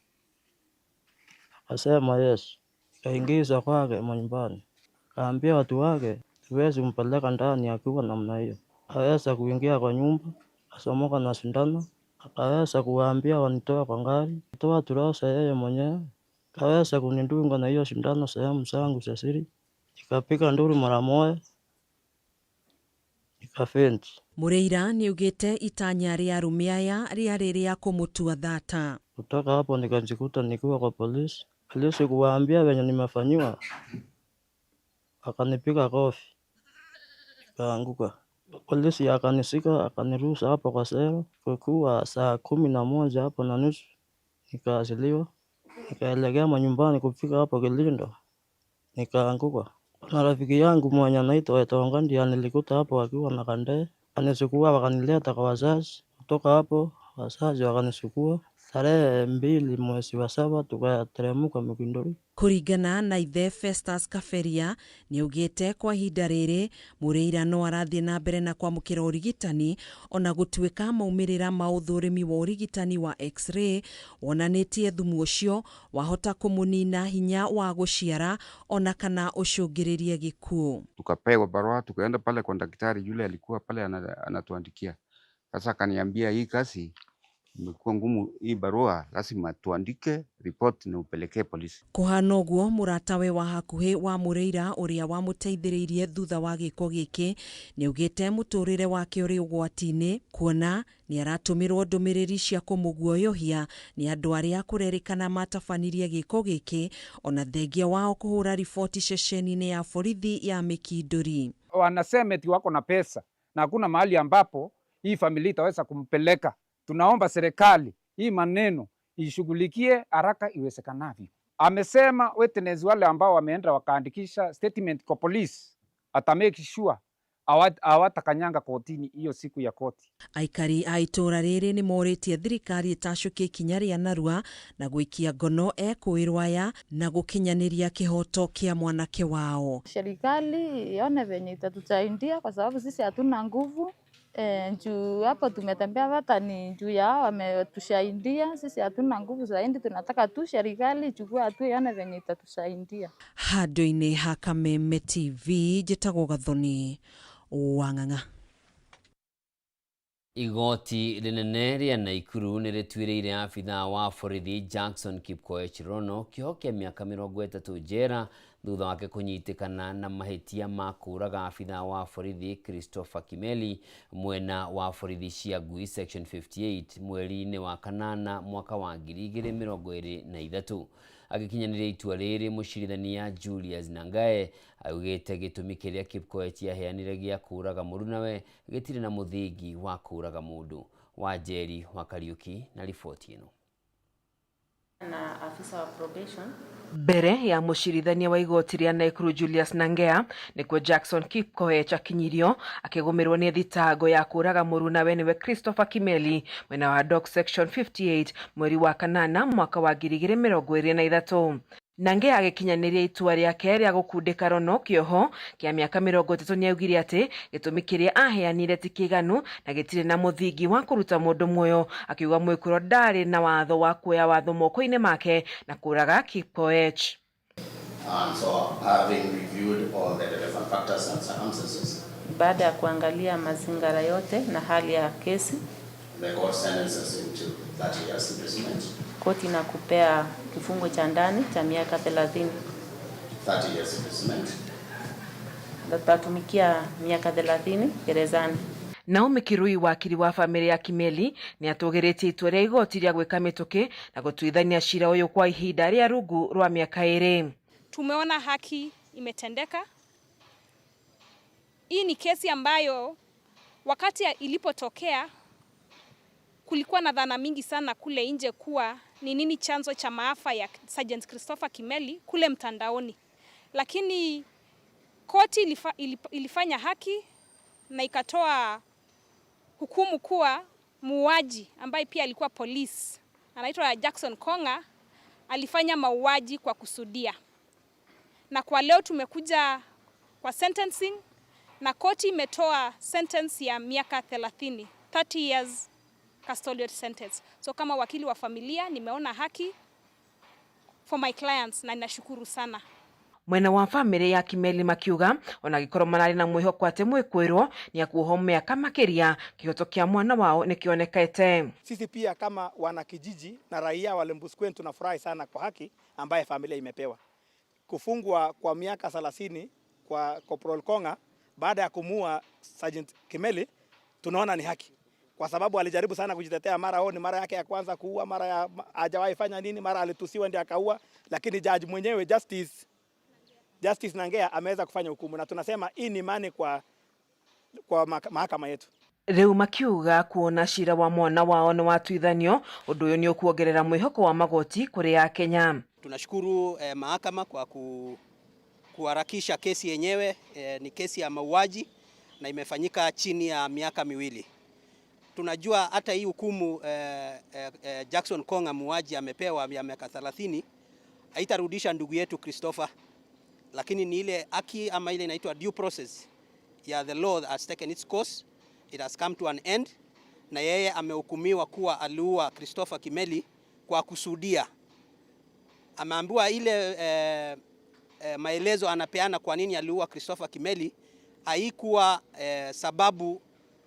Akasema yes. Kaingiza kwake manyumbani. Akaambia watu wake siwezi kumpeleka ndani akiwa namna hiyo. Aweza kuingia kwa nyumba, asomoka na sindano. Akaweza kuwaambia wanitoe kwa ngari, toa turosa yeye mwenyewe. Akaweza kunidunga na hiyo sindano sehemu zangu za siri. Nikapiga nduru mara moja, nikafaint. Mũrĩira nĩaugĩte itanya rĩa arũme aya rĩarĩ rĩa kũmũtua thata. Kutoka hapo nikajikuta nikiwa kwa polisi. Polisi kuwaambia venye nimefanyiwa, akanipiga kofi, nikaanguka. Polisi akanishika akanirusha hapo kwa selo. Kwa saa 11 hapo na nusu nikaachiliwa, nikaelekea manyumbani. Kufika hapo Kilindo nikaanguka. Na rafiki yangu mwenye anaitwa Etonga ndiye nilikuta hapo akiwa na kande, anichukua wakanileta kwa wazazi. Kutoka hapo wazazi wakanichukua tarehe 2 mwezi wa 7 tukateremka Mikinduri. Kũringana na ithe Festus Kaberia nĩaugĩte kwa ihinda rĩrĩ Mũrĩira no arathiĩ na mbere na kwamũkĩra ũrigitani ona gũtuĩka maumĩrĩra ma ũthũrimi wa ũrigitani wa x-ray wonanĩtie thumu ũcio wahota kũmũnina hinya wa gũciara ona kana ũcũngĩrĩrie gĩkuũ. Tukapewa barua tukaenda pale kwa daktari yule alikuwa pale anatuandikia. Sasa akaniambia hii kazi imekuwa ngumu, hii barua lazima tuandike report na upelekee polisi. Kũhana ũguo mũratawe wa hakuhĩ wa Mũrĩira ũrĩa wamũteithĩrĩirie thutha wa gĩko gĩkĩ nĩaugĩte mũtũrĩre wake ũrĩ ũgwati-inĩ kuona nĩaratũmĩrwo ndũmĩrĩri cia kũmũguoyohia nĩ andũ arĩa kũrerĩkana matabanirie gĩko gĩkĩ ona thengia wao kũhũra riboti ceceni-inĩ ya borithi ya Mĩkindũri. Wanasema eti wako na pesa na hakuna mahali ambapo hii familia itaweza kumpeleka. Tunaomba serikali hii maneno ishughulikie haraka iwezekanavyo. Amesema witness wale ambao wameenda wakaandikisha statement kwa polisi, ata make sure hawatakanyanga kotini hiyo siku ya koti. Aikari a itũra rĩrĩ nĩmorĩtie thirikari ĩtacũkie ikinya rĩa narua na gwĩkia ngono ekũĩrwo aya na gũkinyanĩria kĩhoto kĩa mwanake wao. Serikali ione venye itatusaidia kwa sababu sisi hatuna nguvu. Juu hapo tumetembea hata ni juu yao wametusaidia, sisi hatuna nguvu zaidi, tunataka tu serikali ichukue hatua ione venye itatusaidia. Handũ-inĩ ha Kameme TV njĩtagwo Gathoni wa Ng'ang'a. Igoti rĩnene rĩa Naikuru nĩrĩtuĩrĩire abithaa wa borithi Jackson Kipkoech Rono kĩoho kĩa mĩaka 30 njera thutha wake kũnyitĩkana na mahĩtia ma kũũraga abithaa wa borithi Christopher Kimeli mwena wa borithi cia Ngui section 58 mweri-inĩ wa 8 mwaka wa 2023. Agĩkinyanĩria itua rĩrĩ, mũcirithania Julius Nangae augĩte gĩtũmi kĩrĩa Kipkoech aheanire gĩa kũũraga mũrunawe gĩtirĩ na mũthingi wa kũũraga mũndũ. Wanjeri wa Kariuki na riboti ĩno. Na afisa wa probation mbere ya mũcirithania wa igoti rĩa Naikuru Julius Nangea nĩkuo Jackson Kipkoech akinyirio akĩgũmĩrwo nĩ thitango ya kũũraga mũrunawe nĩwe Christopher Kimeli mwena wa Dock section 58 mweri wa 8 mwaka wa 2023. Nangea agĩkinyanĩria itua rĩake rĩa gũkundĩka Rono kĩoho kĩa mĩaka 30 nĩaugire atĩ gĩtũmi kĩrĩa aheanire ti kĩiganu na gĩtirĩ na mũthingi wa kũruta mũndũ muoyo, akiuga mwĩkũro ndarĩ na watho wa kuoya watho moko-inĩ make na kũũraga Kipkoech. And so having reviewed all the relevant factors and circumstances, baada ya kuangalia mazingira yote na hali ya kesi, the court sentences him to 30 years imprisonment. Koti inakupea kifungo cha ndani cha miaka 30. 30 years imprisonment. Utatumikia miaka 30 gerezani. Naomi Kirui wakiri wa famĩlĩ ya Kimeli nĩatũgĩrĩtie itua rĩa igoti rĩa gwĩka mĩtũkĩ na gũtuithania cira ũyũ kwa ihinda rĩa rungu rwa mĩaka 2. Tumeona haki imetendeka. Hii ni kesi ambayo wakati ilipotokea Kulikuwa na dhana mingi sana kule nje kuwa ni nini chanzo cha maafa ya Sergeant Christopher Kimeli kule mtandaoni, lakini koti ilifanya haki na ikatoa hukumu kuwa muuaji ambaye pia alikuwa polisi anaitwa Jackson Konga alifanya mauaji kwa kusudia. Na kwa leo tumekuja kwa sentencing na koti imetoa sentence ya miaka 30, 30 years custodial sentence. So kama wakili wa familia nimeona haki for my clients na ninashukuru sana. Mwena wa bamĩrĩ ya Kimeli makiuga ona gĩkorwo mararĩ na mwĩhoko atĩ mwĩkwĩrwo nĩ akuohwo mĩaka makĩria, kĩhoto kĩa mwana wao nĩkĩonekete. Sisi pia kama wanakijiji na raia wa Lembusquen tunafurahi sana kwa haki ambaye familia imepewa. Kufungwa kwa miaka 30 kwa Corporal Konga baada ya kumua Sergeant Kimeli, tunaona ni haki, kwa sababu alijaribu sana kujitetea. Mara ni mara yake ya kwanza kuua, mara hajawahi fanya nini, mara alitusiwa ndiye akaua, lakini judge mwenyewe Justice Nangea ameweza kufanya hukumu, na tunasema hii ni imani kwa mahakama yetu. Riu makiuga kuona cira wa mwana wao ni watuithanio, undu uyu ni ukuongerera mwihoko wa magoti kuri Akenya. Tunashukuru mahakama kwa kuharakisha kesi yenyewe. Ni kesi ya mauaji na imefanyika chini ya miaka 2. Tunajua hata hii hukumu Jackson Konga muuaji amepewa ya miaka 30 haitarudisha ndugu yetu Christopher, lakini ni ile haki ama ile inaitwa due process ya the law has taken its course, it has come to an end, na yeye amehukumiwa kuwa aliua Christopher Kimeli kwa kusudia. Ameambiwa ile maelezo anapeana kwa nini aliua Christopher Kimeli haikuwa sababu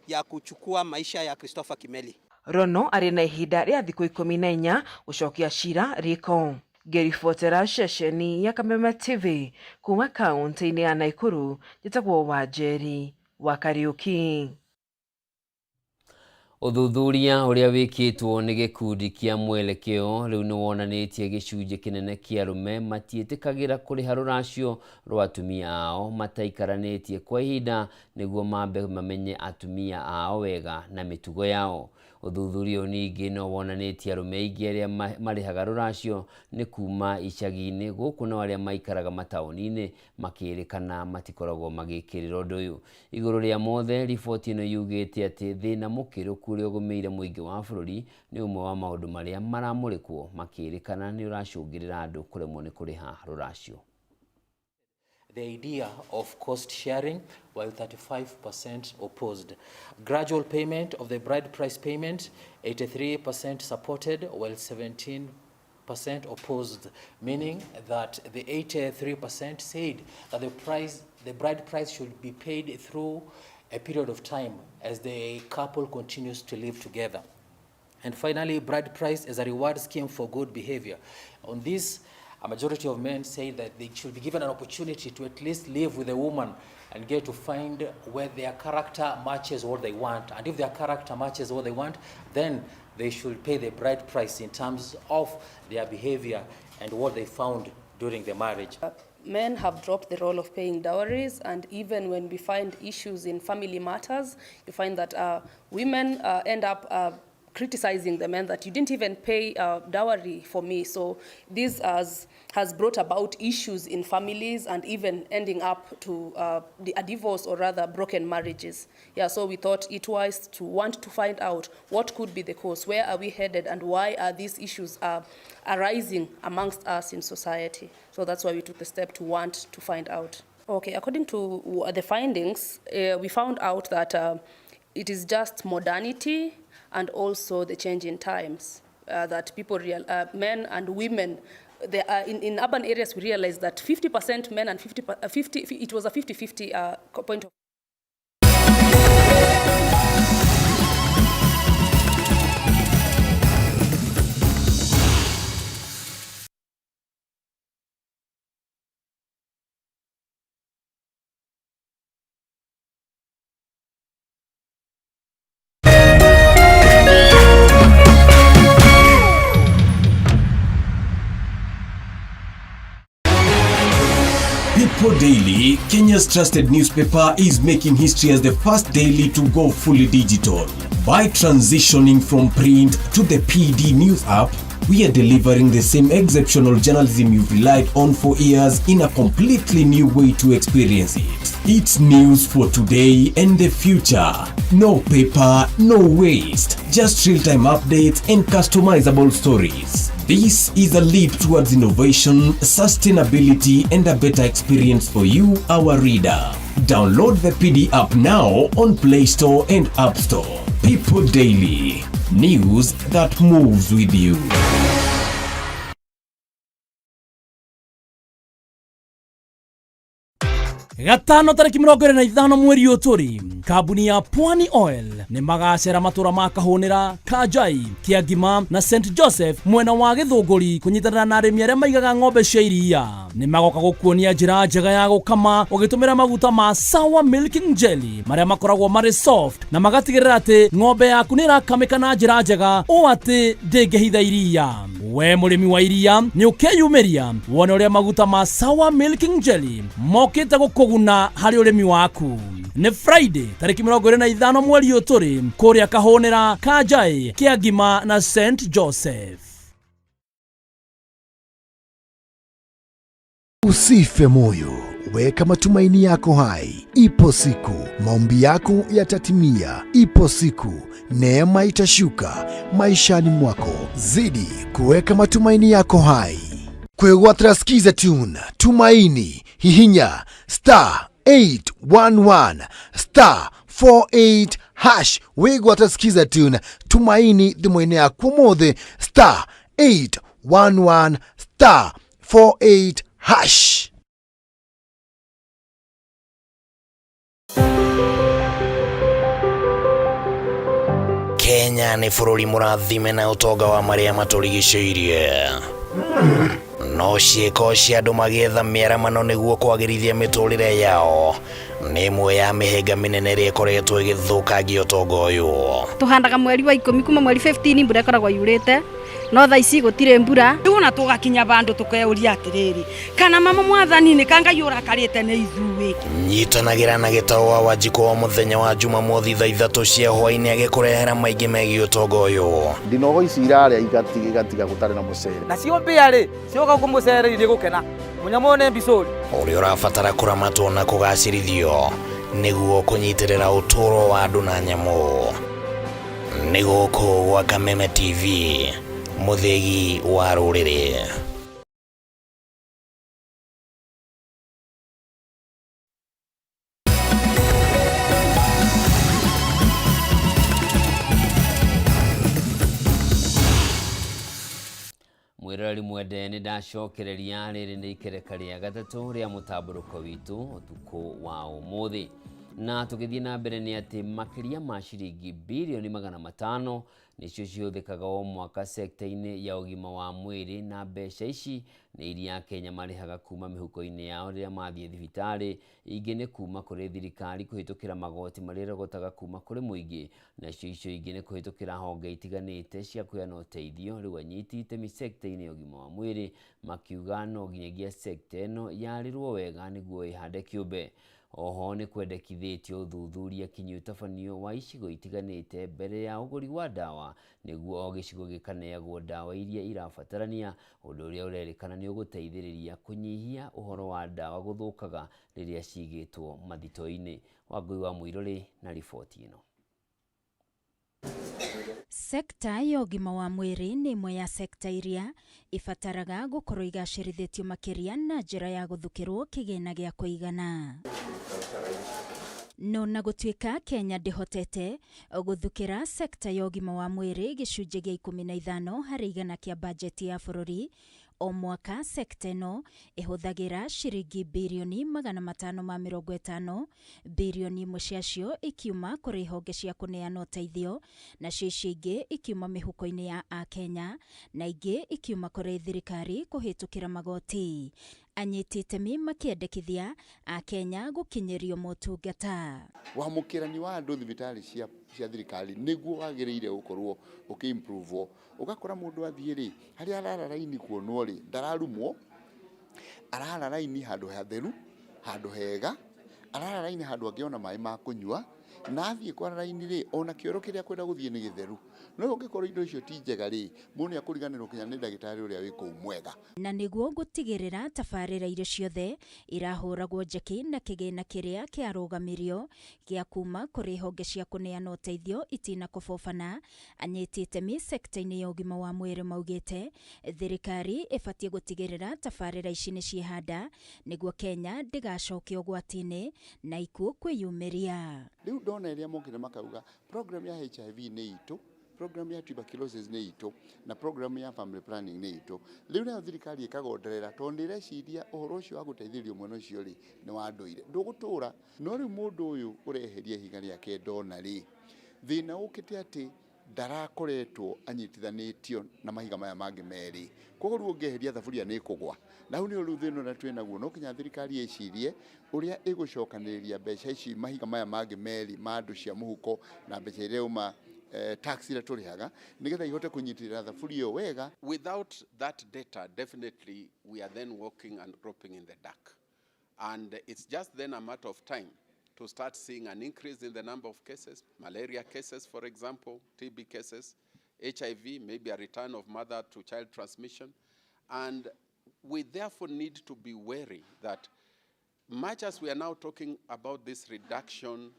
ya kuchukua maisha ya Christopher Kimeli. Rono arĩ na ihinda rĩa thikũ 14 gũcokia cira riko. Ngĩribotera ceceni ya Kameme TV kuma kaunti-inĩ ya Nakuru, njĩtagwo Wanjeri wa Kariuki. Ũthuthuria ũrĩa wĩkĩtwo nĩ gĩkundi kĩa Mwelekeo rĩu nĩ wonanĩtie gĩcunjĩ kĩnene kĩa arũme matiĩtĩkagĩra kũrĩha rũracio rwa atumia ao mataikaranĩtie kwa ihinda nĩguo mambe mamenye atumia ao wega na mĩtugo yao. Ũthuthuria ũyũ ningĩ no wonanĩtie arũme aingĩ arĩa marĩhaga rũracio nĩ kuma icagi-inĩ gũkũ nao arĩa maikaraga mataũni-inĩ makĩrĩkana matikoragwo magĩkĩrĩra ũndũ ũyũ. Igũrũ rĩa mothe, riboti ĩno yugĩte atĩ thĩna mũkĩrũku ũrĩa ũgũmĩire mũingĩ wa bũrũri nĩ ũmwe wa maũndũ marĩa maramũrĩkwo makĩrĩkana nĩ ũracũngĩrĩra andũ kũremwo nĩ kũrĩha rũracio. The idea of cost sharing, while 35% opposed. Gradual payment of the bride price payment, 83% supported, while 17% opposed, meaning that the 83% said that the bride price should be paid through a period of time as the couple continues to live together. And finally, bride price as a reward scheme for good behavior. On this, a majority of men say that they should be given an opportunity to at least live with a woman and get to find where their character matches what they want. And if their character matches what they want, then they should pay the bride price in terms of their behavior and what they found during the marriage. Men have dropped the role of paying dowries, and even when we find issues in family matters, you find that women end up criticizing the men that you didn't even pay dowry for me. So this has brought about issues in families and even ending up to a divorce, or rather broken marriages. Yeah, so we thought it wise to want to find out what could be the cause, where are we headed, and why are these issues arising amongst us in society. So that's why we took the step to want to find out. Okay, according to the findings, we found out that it is just modernity and also the change in times, that people, men and women, they are in urban areas, we realize that 50% men and 50, it was a 50-50 point of People Daily, Kenya's trusted newspaper, is making history as the first daily to go fully digital. By transitioning from print to the PD News app, we are delivering the same exceptional journalism you've relied on for years in a completely new way to experience it. It's news for today and the future. No paper, no waste. Just real-time updates and customizable stories. This is a leap towards innovation, sustainability, and a better experience for you, our reader. Download the PD app now on Play Store and App Store. People Daily. News that moves with you. Gatano tarĩki 25 mweri ũyũ tũrĩ, kambuni ya Pwani Oil nĩ magacera matũra ma Kahũnĩra, Kanjai, Kĩangima na St Joseph mwena wa Gĩthũngũri kũnyitanĩra na arĩmi arĩa maigaga ng'ombe cia iria. Nĩ magoka gũkuonia njĩra njega ya gũkama ũgĩtũmĩra maguta ma Sawa Milking Jelly marĩa makoragwo marĩ soft na magatigĩrĩra atĩ ng'ombe yaku nĩ ĩrakamĩka na njĩra njega ũũ atĩ ndĩngĩhitha iria. We mũrĩmi wa iria nĩ ũkeyumĩria wone ũrĩa maguta ma Sawa Milking Jelly mokĩte gũkũguna harĩ ũrĩmi waku. Nĩ Friday tarĩki 25 mweri ũyũ tũrĩ kũrĩa Kahũnĩra, Kanjai, Kĩangima na St Joseph. Usife moyo, weka matumaini yako hai. Ipo siku maombi yako yatatimia. Ipo siku neema itashuka maishani mwako. Zidi kuweka matumaini yako hai. Kwegwatira Skiza Tune Tumaini, hihinya star 811 star 48 hash wigwatira Skiza Tune Tumaini thimũ-inĩ yaku ũmũthĩ star 811 star 48 hash. Kenya nĩ bũrũri mũrathime na ũtonga wa marĩa matũrigicĩirie. No ciĩko cia andũ magĩetha mĩaramano nĩguo kwagĩrithia mĩtũrĩre yao nĩ ĩmwe ya mĩhĩnga mĩnene ĩrĩa ĩkoretwo ĩgĩthũkangia ũtonga ũyũ. Tuhandaga mweri wa 10 kuma mweri 15 mbura ĩkoragwo yurĩte, no thaa ici gũtirĩ mbura. Rĩu ona tũgakinya vandũ tũkeuria atĩrĩrĩ, kana mama mwathani nĩ ka Ngai ũrakarĩte nĩ ithuĩ. Nyitanagĩra na Gĩtaũ wa Wanjikũ o mũthenya wa Jumamothi thaa 3 cia hwaĩ-inĩ agĩkũrehera maingĩ megiĩ ũtonga ũyũ. Ndinogo ici irarĩa igatiga gũtarĩ na mũcere. Nacio mbĩa rĩ cioka gũkũ mũcere irĩ gũkena mũnyamũ ũyũ nĩ mbicũri. Ũrĩa ũrabatara kũramatwo na kũgacĩrithio nĩguo kũnyitĩrĩra ũtũũro wa andũ na nyamũ. Nĩ gũkũ gwa Kameme TV, mũthĩgi wa rũrĩrĩ. Mwĩroreri mwende, nĩ ndacokereria. Rĩrĩ nĩ ikereka rĩa gatatũ rĩa mũtambũrũko witũ ũtukũ wa ũmũthĩ, na tũgĩthiĩ na mbere nĩ atĩ makĩria ma ciringi birioni 500 nĩcio cihũthĩkaga o mwaka sekta-inĩ ya ũgima wa mwĩrĩ, na mbeca ici nĩ iria Akenya marĩhaga kuma mĩhuko-inĩ yao rĩrĩa mathiĩ thibitarĩ, ingĩ nĩ kuma kũrĩ thirikari kũhĩtũkĩra magoti marĩa ĩrogotaga kuma kũrĩ mũingĩ, nacio icio ingĩ nĩ kũhĩtũkĩra honge itiganĩte cia kũheana ũteithio. Rĩu anyiti itemi sekta-inĩ ya ũgima wa mwĩrĩ makiuga no nginyagia sekta ĩno yarĩrwo wega nĩguo ĩhande kĩũmbe. Oho nĩ kwendekithĩtio ũthuthuria kinyi ũtabanio wa icigo itiganĩte mbere ya ũgũri wa ndawa nĩguo o gĩcigo gĩkaneagwo ndawa iria irabatarania, ũndũ ũrĩa ũrerĩkana nĩ ũgũteithĩrĩria kũnyihia ũhoro wa ndawa gũthũkaga rĩrĩa cigĩtwo mathito-inĩ. Wangũi wa Mũirũrĩ na riboti ĩno. Sekta ya ũgima wa mwĩrĩ nĩ ĩmwe ya sekta iria ibataraga gũkorwo igacĩrithĩtio makĩria na njĩra ya gũthukĩrwo kĩgĩna gĩa kũigana. No na gũtuĩka Kenya ndĩhotete gũthukĩra sekta ya ũgima wa mwĩrĩ gĩcunjĩ gĩa 15% kĩa bajeti ya bũrũri, o mwaka sekta ĩno ĩhũthagĩra ciringi birioni 550, birioni imwe ciacio ikiuma kũrĩ honge cia kũneana ũteithio, nacio icio ingĩ ikiuma mĩhuko-inĩ ya Akenya, na ingĩ ikiuma kũrĩ thirikari kũhĩtũkĩra magoti. Anyiti itemi makĩendekithia Akenya gũkinyĩrio motungata. Wamũkĩrani wa andũ thibitarĩ cia thirikari nĩguo wagĩrĩire gũkorwo ũkĩ-improve. Ũgakora mũndũ athiĩ rĩ, harĩa arara raini kuonwo rĩ, ndararumwo, arara raini handũ hatheru, Handũ hega, arara raini handũ angĩona maĩ ma kũnyua, na athiĩ kwara raini rĩ, ona kĩoro kĩrĩa akwenda gũthiĩ nĩ gĩtheru. No ũngĩkorwo indo icio ti njega rĩ, mũndũ nĩ akũriganĩrwo kinya nĩ ndagĩtarĩ ũrĩa wĩ kũu mwega. Na nĩguo gũtigĩrĩra tabarĩra iria ciothe irahũragwo njeki na kĩgĩna kĩrĩa kĩarũgamirio gĩa kuma kũrĩ honge cia kũneana ũteithio itinakobobana, anyiti itemi sekta-inĩ ya ũgima wa mwĩrĩ maugĩte thirikari ĩbatiĩ gũtigĩrĩra tabarĩra ici nĩ ciehanda nĩguo Kenya ndĩgacoke ũgwati-inĩ na ikuũ kwĩyumĩria. Rĩu ndona ĩrĩa mokire makauga program ya HIV nĩ itũ, program ya tuberculosis nĩ itũ, na program ya family planning nĩ itũ. Rĩu nayo thirikari ĩkagonderera tondũ nĩ ĩreciria ũhoro ũcio wa gũteithĩrĩrio mwena ũcio rĩ nĩ wa ndũire, ndũgũtũra. No rĩu mũndũ ũyũ ũreheria ihiga rĩake ndona rĩ, thĩna ũkĩte atĩ ndarakoretwo anyitithanĩtio na mahiga maya mangĩ merĩ, koguo rĩu ũngĩeheria thaburia nĩ ĩkũgwa. Na hau nĩho rĩu thĩna ũrĩa twĩ naguo, no nginya thirikari ĩcirie ũrĩa ĩgũcokanĩrĩria mbeca ici mahiga maya mangĩ merĩ ma andũ cia mũhuko na mbeca iria uma tax iria tũrĩhaga, nĩgetha ihote kũnyitĩrĩra thaburia ĩyo wega. Without that data, definitely we are then walking and groping in the dark. And it's just then a matter of time to start seeing an increase in the number of cases, malaria cases, for example, TB cases, HIV, maybe a return of mother to child transmission. And we therefore need to be wary that much as we are now talking about this reduction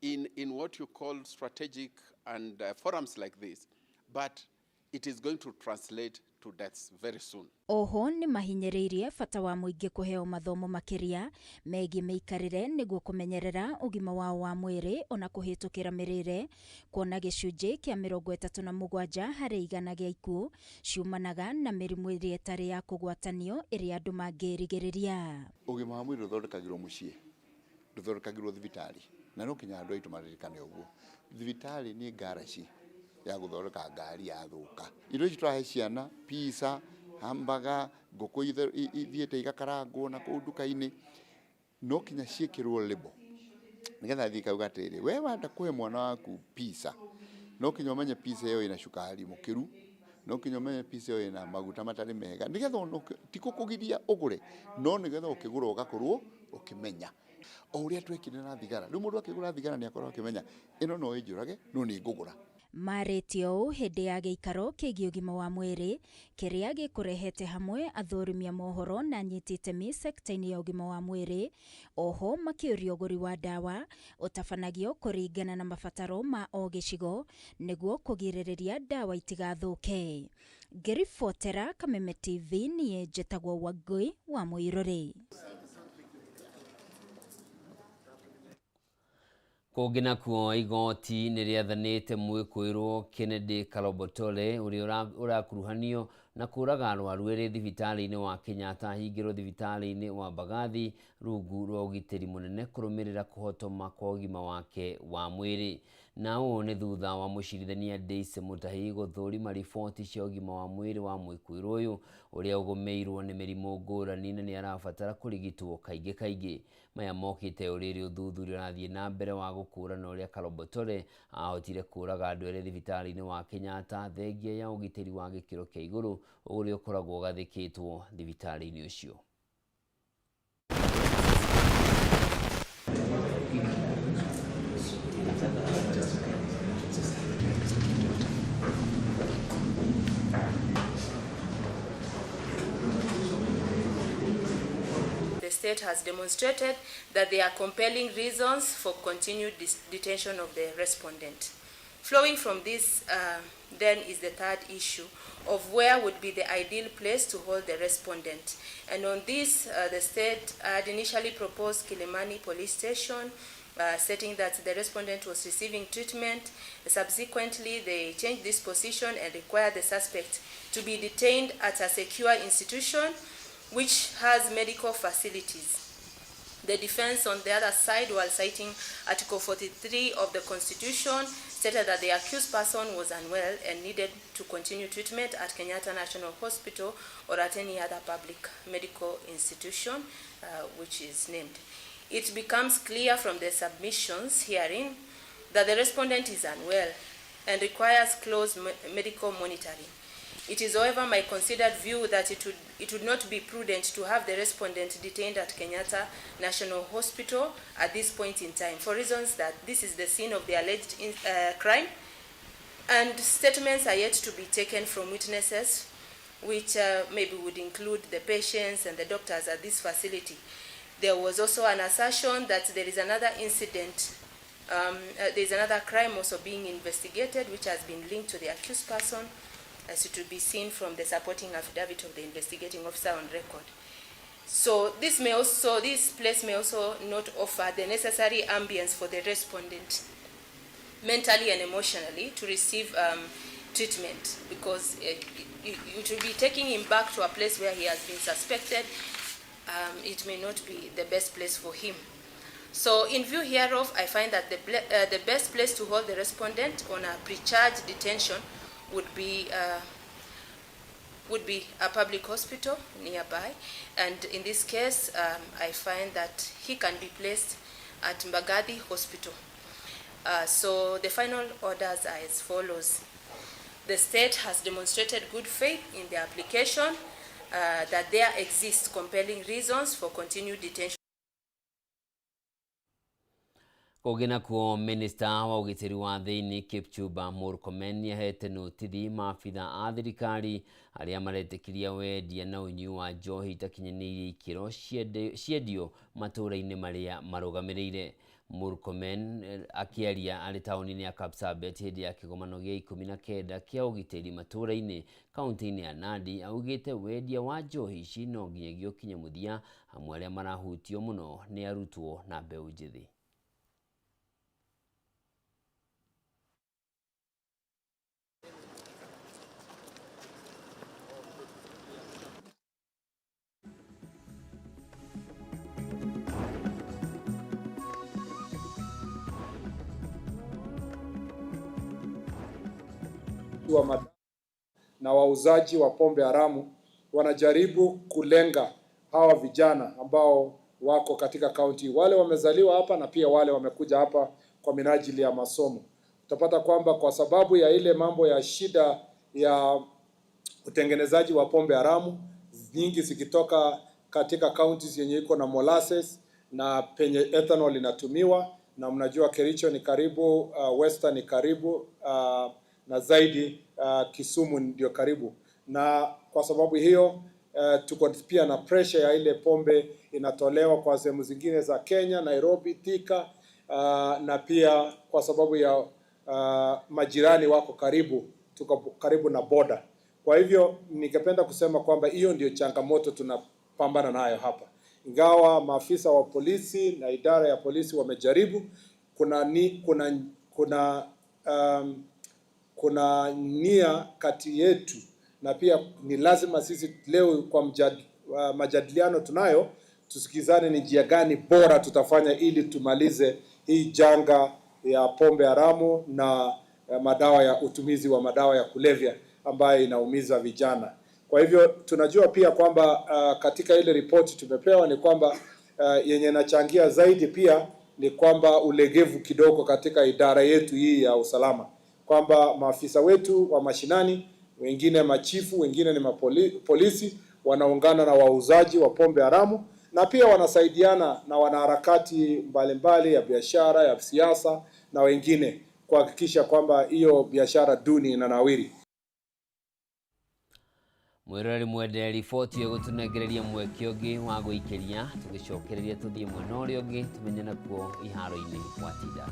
in what you call strategic and forums like this, but it is going to translate to deaths very soon. Oho nĩ mahinyĩrĩirie bata wa mũingĩ kũheo mathomo makĩria megiĩ mĩikarĩre nĩguo kũmenyerera ũgima wao wa mwĩrĩ ona kũhĩtũkĩra mĩrĩre, kuona gĩcunjĩ kĩa 37 harĩ igana gĩa ikuũ ciumanaga na mĩrimũ ĩrĩa ĩtarĩ ya kũgwatanio ĩrĩa andũ mangĩrigĩrĩria. Ũgima wa mwĩrĩ ũthondekagĩrwo mũciĩ, ndũthondekagĩrwo thibitarĩ, na no nginya andũ aitũ maririkane ũguo. Thibitarĩ nĩ ngaraci ya gũthondeka ngari yathũka. Irio ici tũrahe ciana, pizza, hamburger, ngũkũ ithiĩte igakarangwo na kũu nduka-inĩ, no kinya ciĩkĩrwo label nĩgetha thiĩ ikauga atĩrĩrĩ, we wenda kũhe mwana waku pizza, no kinya ũmenye pizza ĩyo ĩna cukari mũkĩru, no kinya ũmenye pizza ĩyo ĩna maguta matarĩ mega, nĩgetha ona ti gũkũgiria ũgũre, no nĩgetha ũkĩgũra ũgakorwo ũkĩmenya. O ũrĩa twekire na thigara, rĩu mũndũ akĩgũra thigara nĩ akorwo akĩmenya ĩno no ĩnjũrage, no nĩ ngũgũra. Marĩtie ũũ hĩndĩ ya gĩikaro kĩgiĩ ũgima wa mwĩrĩ kĩrĩa gĩkũrehete hamwe athũrimi a mohoro na anyiti itemi sekta-inĩ ya ũgima wa mwĩrĩ, oho makĩũria ũgũri wa ndawa ũtabanagio kũringana na mabataro ma o gĩcigo nĩguo kũgirĩrĩria ndawa itigathũke. Ngĩribotera Kameme TV niĩ njĩtagwo Wangũi wa Mũirũrĩ. Kũngĩ nakuo igoti nĩ rĩathanĩte mwĩkũĩrwo Kennedy Kalobotole ũrĩa ũrakuruhanio na kũraga arwaru erĩ thibitarĩ-inĩ wa Kenyatta ahingĩrwo thibitarĩ-inĩ wa Mbagathi rungu rwa ũgitĩri mũnene kũrũmĩrĩra kũhotoma kwa ũgima wake wa mwĩrĩ. Na ũũ nĩ thutha wa mũcirithania Daisy Mutahi gũthũrima riboti cia ũgima wa mwĩrĩ wa mwĩkũĩrwo ũyũ ũrĩa ũgũmĩirwo nĩ mĩrimũ ngũrani na nĩ arabatara kũrigitwo kaingĩ kaingĩ. Maya mokĩte ũrĩrĩ ũthuthuria ũrathiĩ na mbere wa gũkũũrana ũrĩa Kalobotole ahotire kũraga andũ erĩ thibitarĩ-inĩ wa Kenyatta thengia ya ũgitĩri wa gĩkĩro kĩa igũrũ ũrĩa ũkoragwo ũgathĩkĩtwo thibitarĩ-inĩ ũcio. The state has demonstrated that there are compelling reasons for continued detention of the respondent. Flowing from this, then is the third issue of where would be the ideal place to hold the respondent. And on this, the state had initially proposed Kilimani Police Station, stating that the respondent was receiving treatment. Subsequently, they changed this position and required the suspect to be detained at a secure institution which has medical facilities. The defense on the other side, while citing Article 43 of the Constitution, stated that the accused person was unwell and needed to continue treatment at Kenyatta National Hospital or at any other public medical institution which is named. It becomes clear from the submissions herein that the respondent is unwell and requires close medical monitoring. It is, however, my considered view that it would, it would not be prudent to have the respondent detained at Kenyatta National Hospital at this point in time, for reasons that this is the scene of the alleged in, crime, and statements are yet to be taken from witnesses, which maybe would include the patients and the doctors at this facility. There was also an assertion that there is another incident, there is another crime also being investigated, which has been linked to the accused person, as it will be seen from the supporting affidavit of the investigating officer on record. So this may also, this place may also not offer the necessary ambience for the respondent mentally and emotionally to receive treatment, because it will be taking him back to a place where he has been suspected. It may not be the best place for him. So in view hereof, I find that the best place to hold the respondent on a pre-charge detention would be a public hospital nearby. And in this case, I find that he can be placed at Mbagathi Hospital. So the final orders are as follows. The state has demonstrated good faith in the application that there exists compelling reasons for continued detention. Kũngĩ nakuo minista wa ũgitĩri wa thĩinĩ Kipchumba Murkomen nĩahete notithi maabitha a thirikari arĩa maretĩkĩria wendia na ũnyui wa njohi itakinyanĩirie ikĩro ciendio matũũra-inĩ marĩa marũgamĩrĩire. Murkomen akĩaria arĩ taũni-inĩ ya Kapsabet hĩndĩ ya kĩgomano gĩa 19 kĩa ũgitĩri matũũra-inĩ kaunti-inĩ ya Nandi augĩte wendia wa njohi ici no nginyagia ũkinye mũthia, hamwe arĩa marahutio mũno nĩ arutwo na mbeũ njĩthĩ. Wa na wauzaji wa pombe haramu wanajaribu kulenga hawa vijana ambao wako katika kaunti, wale wamezaliwa hapa na pia wale wamekuja hapa kwa minajili ya masomo. Utapata kwamba kwa sababu ya ile mambo ya shida ya utengenezaji wa pombe haramu nyingi zikitoka katika counties yenye iko na molasses na penye ethanol inatumiwa, na mnajua Kericho ni karibu, Western ni karibu, na zaidi Kisumu ndio karibu. Na kwa sababu hiyo tuko pia na pressure ya ile pombe inatolewa kwa sehemu zingine za Kenya, Nairobi, Thika, na pia kwa sababu ya majirani wako karibu, tuko karibu na border. Kwa hivyo ningependa kusema kwamba hiyo ndio changamoto tunapambana nayo hapa. Ingawa maafisa wa polisi na idara ya polisi wamejaribu, kuna nia kati yetu, na pia ni lazima sisi leo kwa majadiliano tunayo tusikizane ni njia gani bora tutafanya ili tumalize hii janga ya pombe haramu na madawa ya utumizi wa madawa ya kulevya ambayo inaumiza vijana. Kwa hivyo tunajua pia kwamba katika ile ripoti tumepewa ni kwamba yenye inachangia zaidi pia ni kwamba ulegevu kidogo katika idara yetu hii ya usalama, kwamba maafisa wetu wa mashinani, wengine machifu, wengine ni polisi, wanaungana na wauzaji wa pombe haramu na pia wanasaidiana na wanaharakati mbalimbali ya biashara, ya siasa na wengine kuhakikisha kwamba hiyo biashara duni inanawiri. Mwiroreri mwende riboti ĩyo gũtũnengereria mweke ũngĩ wa gũikĩria, tũgĩcokereria tũthiĩ mwena ũrĩa ũngĩ tũmenye nakuo iharo-inĩ gwatinda.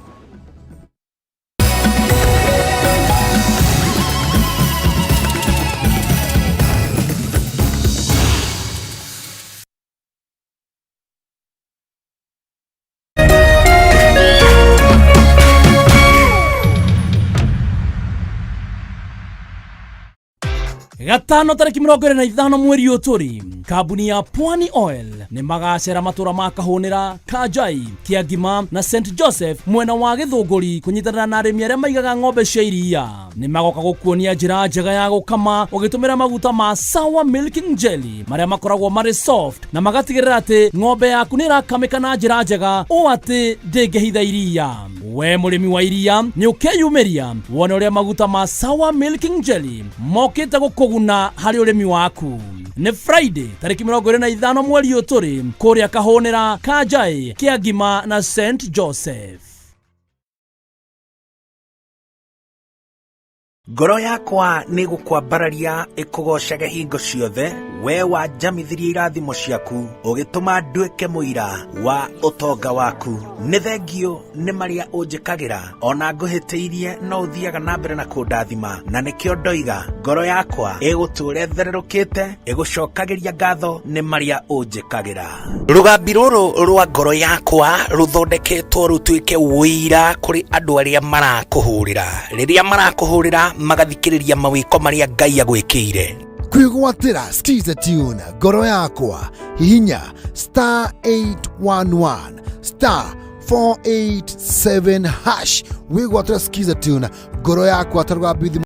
Gatano tarĩki 25 mweri ũyũ tũrĩ, kambuni ya Pwani Oil nĩ magacera matũra ma Kahũnĩra, Kanjai, Kĩangima na St Joseph mwena wa Gĩthũngũri kũnyitanĩra na arĩmi arĩa maigaga ng'ombe cia iria. Nĩ magoka gũkuonia njĩra njega ya gũkama ũgĩtũmĩra maguta ma Sour Milking Jelly marĩa makoragwo marĩ soft na magatigĩrĩra atĩ ng'ombe yaku nĩ ĩrakamĩka na njĩra njega ũũ atĩ ndĩngĩhitha iria. We mũrĩmi wa iria nĩ ũkeyumĩria wone ũrĩa maguta ma Sour Milking Jelly mokĩte gũkũguna harĩ ũrĩmi waku. Nĩ Friday tarĩki 25 mweri ũyũ tũrĩ kũrĩa Kahũnĩra, Kanjaĩ, Kĩangima na St Joseph. Ngoro yakwa nĩ gũkwambararia ĩkũgoocage hingo ciothe, we wanjamithirie irathimo ciaku, ũgĩtũma nduĩke mũira wa ũtonga waku. Nĩ thengiũ nĩ marĩa ũnjĩkagĩra, ona ngũhĩtĩirie no ũthiaga na mbere na kũndathima, na nĩkĩo ndoiga ngoro yakwa ĩgũtũũra ĩthererũkĩte, ĩgũcokagĩria ngatho nĩ marĩa ũnjĩkagĩra. Rũgambi rũrũ rwa ngoro yakwa rũthondeketwo rũtuĩke ũira kũrĩ andũ arĩa marakũhũrĩra, rĩrĩa marakũhũrĩra magathikĩrĩria mawĩko marĩa Ngai agwĩkĩire. Kwĩgwatĩra Skiza Tune ngoro yakwa, hihinya star 811 star 487 hash wĩgwatĩra Skiza Tune ngoro yakwa ta rũgambi.